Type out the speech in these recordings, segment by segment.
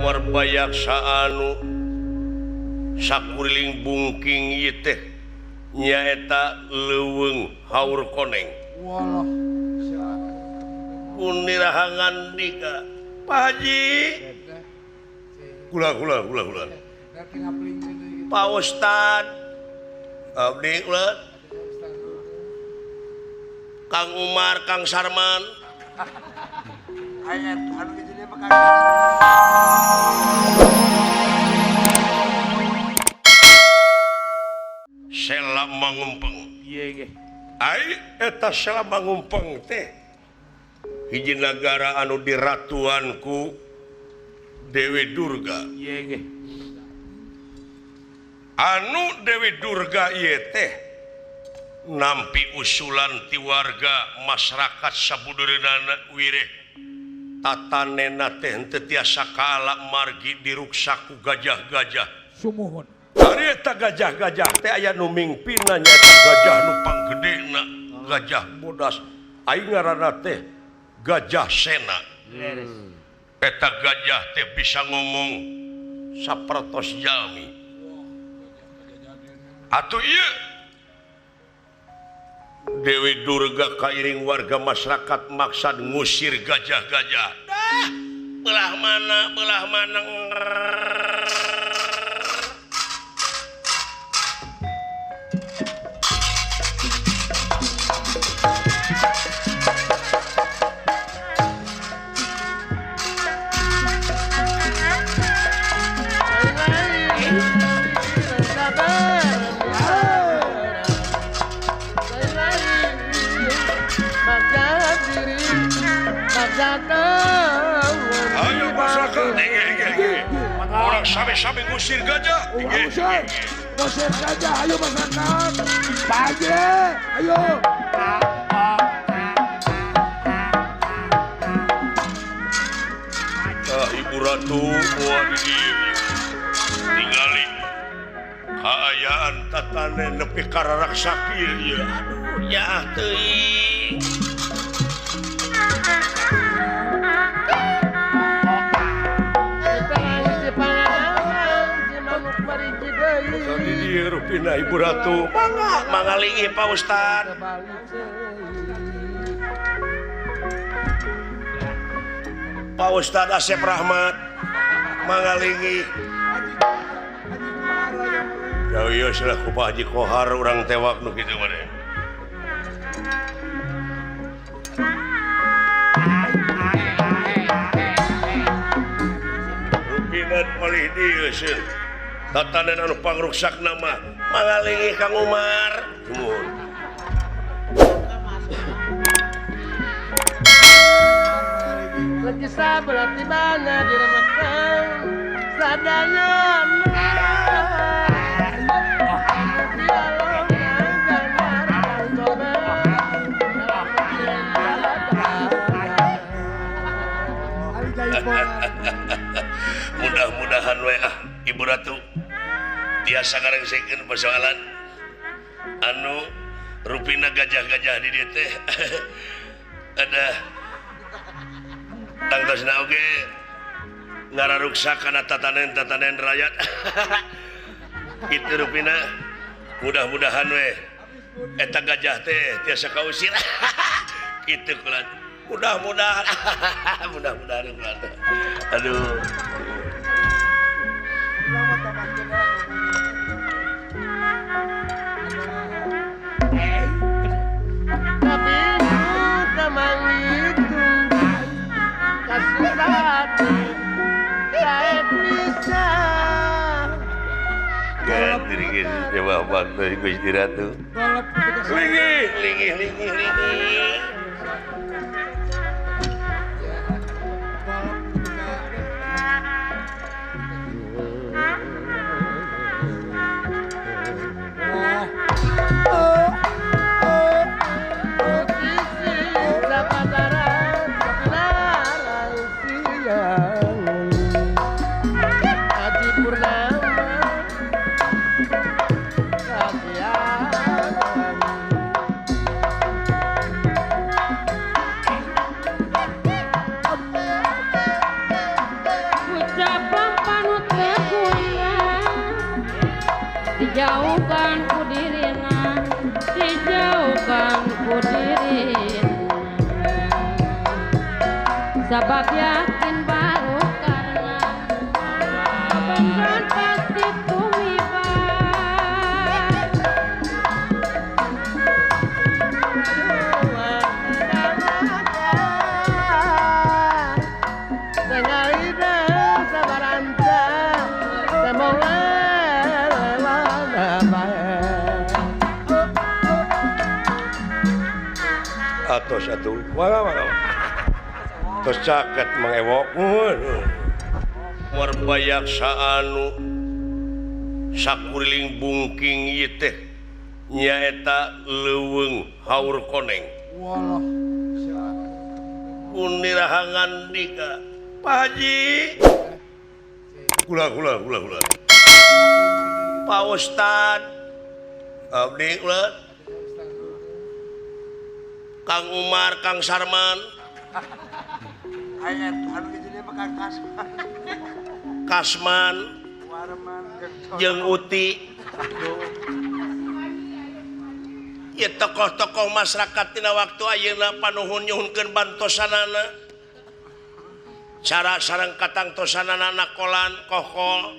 Marbayaksa anu sakuriling bungking ieu teh nyaeta leuweung Haur Koneng. Walah. Kunirahangan dika Pak Haji. Kula kula kula kula. Pak Ustad abdi kula. Kang Umar, Kang Sarman. Sela Mangumpeng. Ai eta Sela Mangumpeng teh hiji nagara anu diratuan ku Dewi Durga. Anu Dewi Durga ieu teh nampi usulan ti warga masyarakat sabudureunana wireh tatanena teh henteu tiasa kaala margi diruksak ku gajah-gajah. Sumuhun. Ari eta gajah-gajah teh aya nu mingpinna nyaeta gajah nu panggedena, gajah bodas. Aing ngaranna teh Gajah Sena. Eta gajah teh bisa ngomong sapertos jalmi. Atuh ieu Dewi Durga kairing warga masyarakat maksad ngusir gajah-gajah. Dah, belah mana, belah mana. Ayo masyarakat, orang sami-sami ngusir gajah. Ngusir gajah, ayo masyarakat. Pak Haji, ayo. Ah, Ibu Ratu, wah di ningali kaayaan tatane nepi kararaksa kieu ieu. Aduh, nyaah teuing. Rupina Ibu Ratu mangga mangalingi Pak Ustad. Pak Ustad Asep Rahmat mangalingi. Jauh ieu silah ku Pak Haji Kohar urang tewak nu kitu mah. Rupina palih dieu sieun. Tatanan anu pangruksak nama mangalingi Kang Umar. Sumuhun. Lagi sabar tibana di remetang sadaya. Mudah-mudahan we ah Ibu Ratu tiasa ngarengsekeun persoalan anu rupina gajah-gajah di dieu teh ada tangtosna oge ngararuksak kana tatanen-tatanen rakyat. Kitu rupina mudah-mudahan we eta gajah teh tiasa kausir. Kitu kula mudah-mudahan mudah-mudahan kula. Aduh. Tapi tamang itu kasusati saet bisa. Ganti coba waktu Gusti Ratu. Linggih, linggih, linggih, linggih. Dijauhkan ku dirina, dijauhkan ku dirina. Sabab yakin baru karena beneran pasti tumiba. Atau satu terus caket mengewok warbayaksa anu sakuriling bungking ieu teh nyaeta leuweung haur koneng. Walah unirahangan dika Pak Haji kula kula kula kula Pak Ustad abdi kula Kang Umar, Kang Sarman, Kasman, jeung Uti, ya tokoh-tokoh masyarakat tina waktu ayeuna panuhun nyuhunkeun bantosanana, cara sareng katangtosanana nakolan kokol,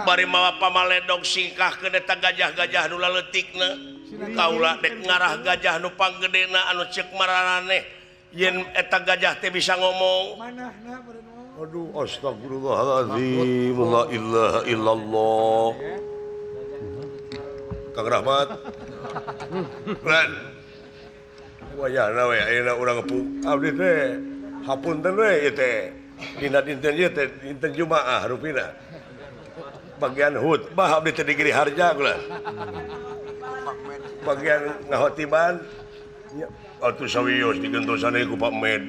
bari mawa pamaledog singkahkeun eta gajah-gajah nu laletikna. Kaula dek ngarah gajah nu panggedena anu ceuk maraneh yen eta gajah teh bisa ngomong. Aduh astagfirullahalazim la ilaha illallah. Kang Rahmat. Lan. Wayahna we ayeuna urang ngepuk abdi teh hapunten we ieu teh. Dina dinten ieu teh dinten Jumaah rupina. Bagian khutbah abdi teh di Giri Harja kula. Bagian ngahotiban atuh sawios digentosan ku Pak Med.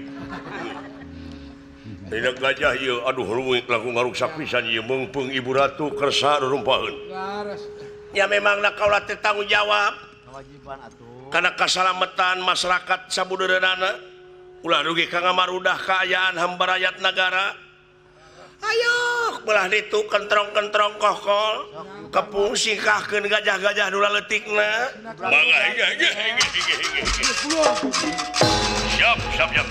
Tidak gajah ieu aduh ruwet laku ngaruksak pisan ieu meungpeung Ibu Ratu kersa rumpaheun. Ya memangna kaula teh tanggung jawab. Kewajiban atuh. Kana kasalametan masyarakat sabudeureunana ulah rugi ka ngamarudah kaayaan hambarayat nagara. Ayo belah ditu kentrong-kentrong kokol kepung singkahkeun gajah-gajah nu laletikna. Mangga siap siap siap.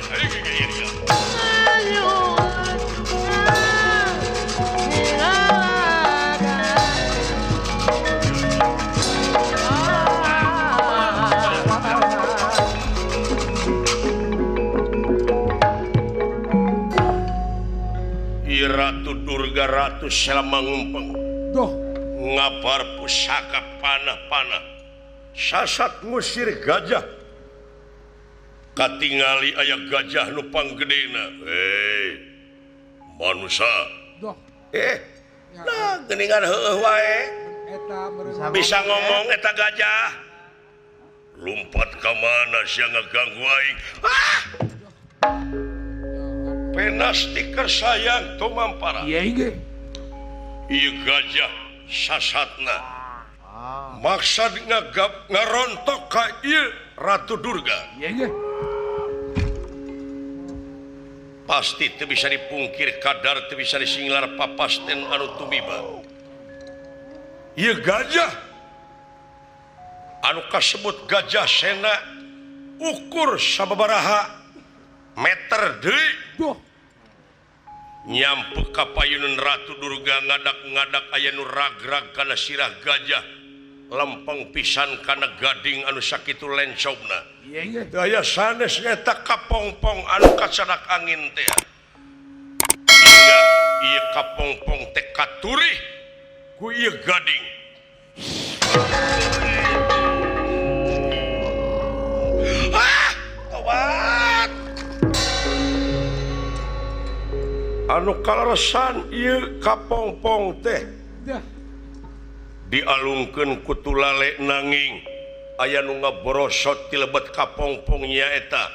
Ayo Ratu Durga Ratu Sela Mangumpeng ngabar pusaka panah-panah sasat ngusir gajah katingali aya gajah nu panggedena. Hei manusia nah geuningan heueuh wae bisa ngomong eta gajah lumpat ka mana sia ngaganggu aing. Ah! Penas tikar sayang tumampara. Ieu gajah sasatna maksad ngagap ngarontok ka ieu Ratu Durga. Pasti teu bisa dipungkir kadar teu bisa disinglar papasten anu tumiba. Ieu gajah anu kasebut gajah sena ukur sababaraha meter deui. Nyampe ka payunun Ratu Durga ngadak-ngadak aya nu ragrag kana sirah gajah lempeng pisan kana gading anu sakitu lencobna. Daya sanes nyata kapongpong anu kacanak angin teh. Hingga ieu kapongpong teh katurih ku ieu gading. Ah, tobat. Anu kaleresan ieu kapongpong teh dialungkeun ku tulale nanging aya nu ngaborosot ti lebet kapongpong nyaeta